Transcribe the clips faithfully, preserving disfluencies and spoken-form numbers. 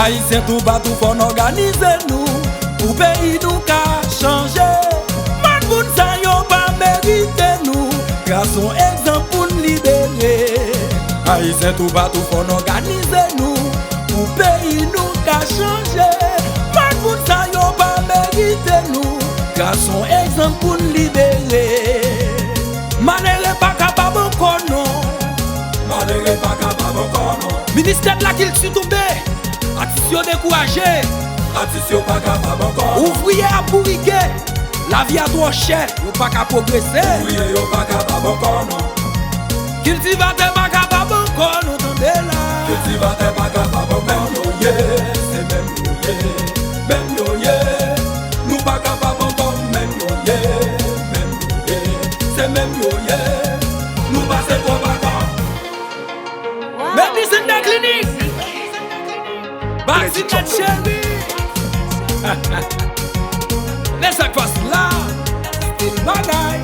Ayisyen toupatou fò n òganize nou pou peyi nou ka chanje. Mòn moun sa yo pa merite nou. Tras yon egzanp pou n libere. Ayisyen toupatou fò n òganize nou pou peyi nou ka chanje. Mòn moun sa yo pa merite nou. Tras yon egzanp pou n libere. Malere pa kapab ankò non. Malere pa kapab ankò non. Ministè de la kilti tonbe. Atis yo dekouraje. Atis yo pa kapab ankò non. Ouvriye ap bourike. Lavi a twò chè. Yo pa ka pwogrese. Ouvriye yo pa kapab ankò non. Kiltivatè pa kapab ankò non, tande la. Kiltivatè pa kapab ankò non. Ye, se menm yo ye. Menm yo ye. Nou pa kapab ankò, menm yo ye. Menm yo ye. Se menm yo ye. Nou pase twòp ankò. Medicine de clinique. Bati nèt cheri. Men sa k fasil la. Stil bagay.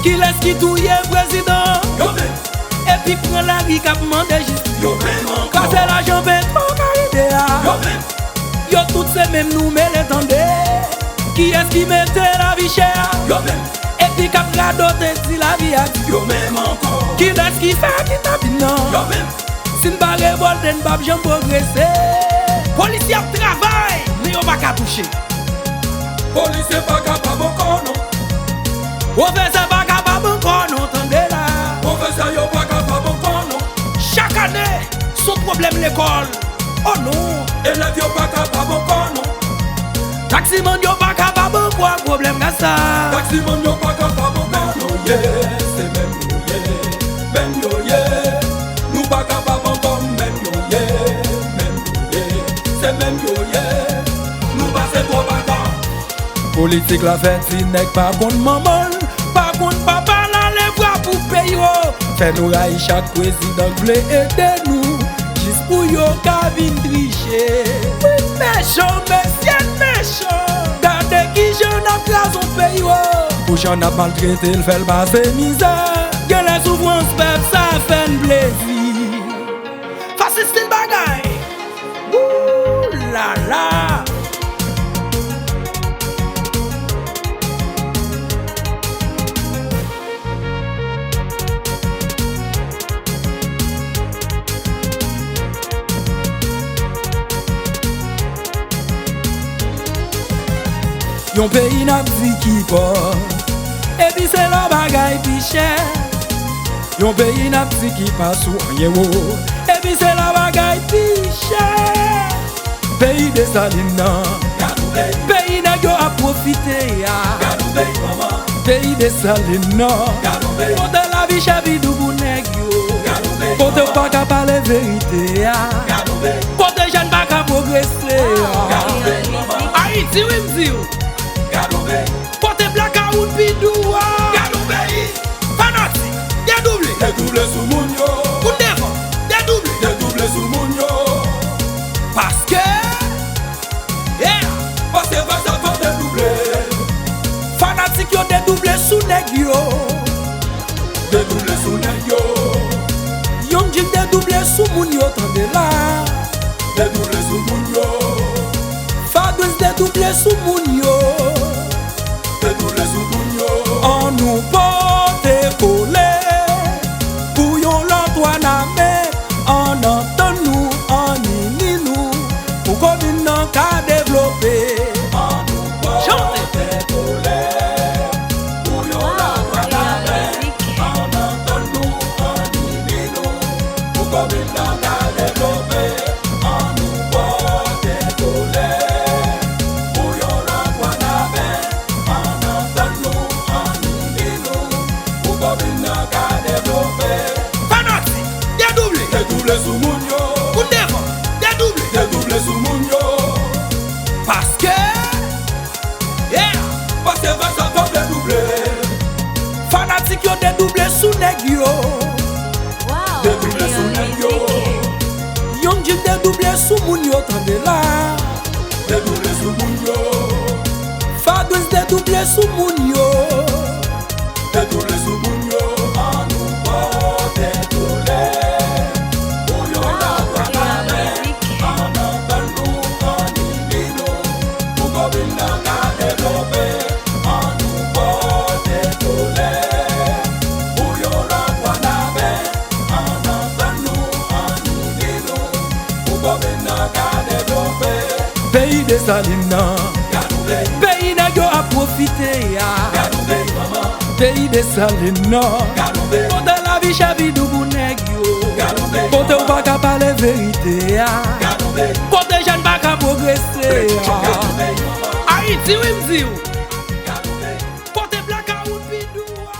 Kilès ki touye prezidan? Yo menm. Epi pran lari k ap mande jistis. Yo menm ankò. Kraze lajan Petro Karibe a. Yo menm. Yo tout se menm nou mele tande. Kiyès ki mete lavi chè a? Yo menm. Epi k ap radote di lavi a di. Yo menm ankò. Kilès ki fè kidnapin nan? Yo menm. Si n pa revòlte, n p ap janm pwogrese. Polisye ap travay, men yo pa ka touche. Polisye pa kapab ankò non. Pwofesè pa kapab ankò non, tande la. Pwofesè yo pa kapab ankò non. Chak ane, se yon pwoblèm lekòl. Oh non! Elèv yo pa kapab ankò non. Taksimann yo pa kapab ankò ak pwoblèm gaz sa. Taksimann yo pa kapab ankò non. Ye, se menm yo ye. Menm yo ye. Nou pa kapab ankò, menm yo ye. Menm yo ye. Se menm yo ye. Nou pase twòp ankò. Politik la fè ti nèg pa konn manman l, pa konn papa l, ale vwa pou peyi w. Fè nou rayi chak prezidan k vle ede nou, jis pou yo ka vin triche. Wi, mechan, mesye mechan. Gade kijan n ap kraze yon peyi w. Pou jan n ap maltrete l, fè l pase mizè. Genlè soufrans pèp sa fè n plezi. Fasil stil bagay. Ooh la la. Yon peyi n ap di ki pòv, epi se la bagay pi chè. Yon peyi n ap di ki pa sou anyen wo, epi se la bagay pi chè. Peyi Desalin nan, peyi nèg yo ap pwofite a. Peyi Desalin nan, kote lavi chè pi dou pou nèg yo, kote w pa ka pale verite a, kote jèn pa ka pwogrese a. Ayiti, wi, m di w. Kote blakawout pi dou a. Gad yon peyi. Fanatik, dedouble. Dedouble sou moun yo. Kout devan, dedouble. Dedouble sou moun yo. Paske, yeah. Paske fè sa fò dedouble. Fanatik yo dedouble sou nèg yo. Dedouble sou nèg yo. Young Jim dedouble sou moun yo, tande la. Dedouble sou moun yo. Fabrice dedouble sou moun yo. Dedouble sou moun yo. Annou pote kole pou yon lòt Wanament. Ann antann nou, ann ini nou pou komin nan ka devlope. Annou pote kole pou yon lòt Wanament. Ann antann nou, ann ini nou pou komin nan ka devlope. Annou pote kole pou yon lòt Wanament. Ann antann nou, ann ini nou pou komin nan ka devlope. Fanatik, dedouble. Dedouble sou moun yo. Kout devan, dedouble. Dedouble sou moun yo. Paske, Sou moun yo. Detoule sou moun yo, an nou pote toule. Pou yon lòt pwòblèm, an antann nou, an ini nou. Pou komin nan ka devlope, an nou pote toule. Pou yon lòt pwòblèm, an antann nou, an ini nou. Pou komin nan ka devlope. Peyi Desalin nan. Peyi nèg yo ap pwofite a. Peyi Desalin nan. Kote lavi chè pi dou pou nèg yo. Kote w pa ka pale verite a. Kote jèn pa ka pwogrese a. Ayiti, wi, m di w. Kote blakawout pi dou a.